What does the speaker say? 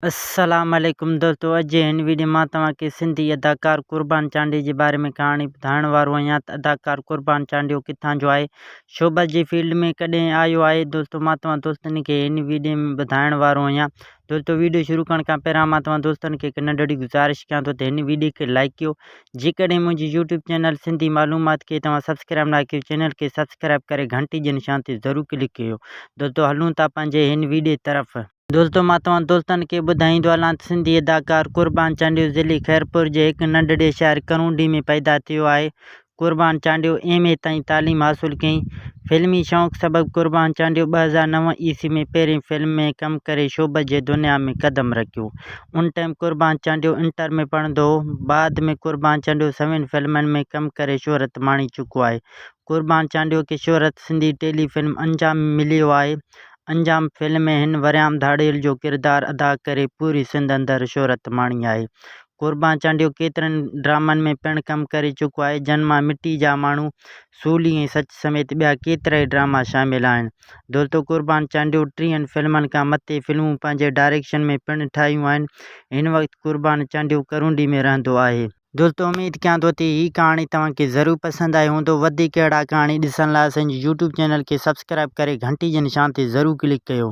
السلام عليڪم دوستو اڄ جي هن ويڊيو مان توهان کي سنڌي اداڪار قربان چانڊيي جي باري ۾ ڪهاڻي ٻڌائڻ وارو آهيان ته اداڪار قربان چانڊيو ڪٿان جو آهي شوبز جي فيلڊ ۾ ڪڏهن آيو آهي دوستو مان توهان دوستن کي هن ويڊيو ۾ ٻڌائڻ وارو آهيان دوستو ويڊيو شروع ڪرڻ کان پهريان مان توهان دوستن کي هڪ ننڍڙي گذارش ڪيان ٿو ته هن ويڊيو کي لائڪ ڪيو جيڪڏهن منهنجي يوٽيوب چينل سنڌي معلومات کي توهان سبسڪرائب ناهي ڪيو چينل کي سبسڪرائب ڪري گهنٽي جي نشان تي ضرور ڪلڪ ڪيو دوستو هلون ٿا پنهنجي هن ويڊيو طرف. دوستو مان توهان دوستن کي ٻڌائيندو هلان ته سنڌي اداڪار قربان چانڊيو ضلعي خيرپور جي هڪ ننڍڙي شهر ڪرونڊي ۾ پيدا ٿيو آهي قربان چانڊيو ايم اي تائين تعليم حاصل ڪئي. فلمي شوق سبب قربان چانڊيو 2009 عيسوي ۾ پهرين فلم ۾ ڪم ڪري شوبز جي دنيا ۾ قدم رکيو. ان ٽائيم قربان چانڊيو انٽر ۾ پڙهندو هو. بعد ۾ قربان چانڊيو سوين فلمن ۾ ڪم ڪري شهرت ماڻي چڪو آهي. قربان چانڊيو کي شهرت سنڌي ٽيلي فلم انجام ۾ مليو آهي. انجام فلم ۾ هن وريام ڌاڙيل جو ڪردار ادا ڪري پوري سنڌ اندر شهرت ماڻي آهي. قربان چانڊيو ڪيترن ڊرامن ۾ پڻ ڪم ڪري چڪو آهي، جن مان مٽي جا ماڻهو، سولي ۽ سچ سميت ٻيا ڪيترائي ڊراما شامل آهن. دوستو قربان چانڊيو ٽيهن فلمن کان مٿي فلمون پنهنجي ڊائريڪشن ۾ پڻ ٺاهيون آهن. هن وقت قربان چانڊيو ڪرونڊي ۾ رهندو آهي. دوستو اميد ڪيان ٿو ته هي ڪهاڻي توهان کي ضرور پسند آئي هوندو. وڌيڪ اهڙا ڪهاڻي ڏسڻ لاء اسان جي يوٽيوب چينل کي سبسڪرائب ڪري گهنٽي جي نشان تي ضرور ڪلڪ ڪيو.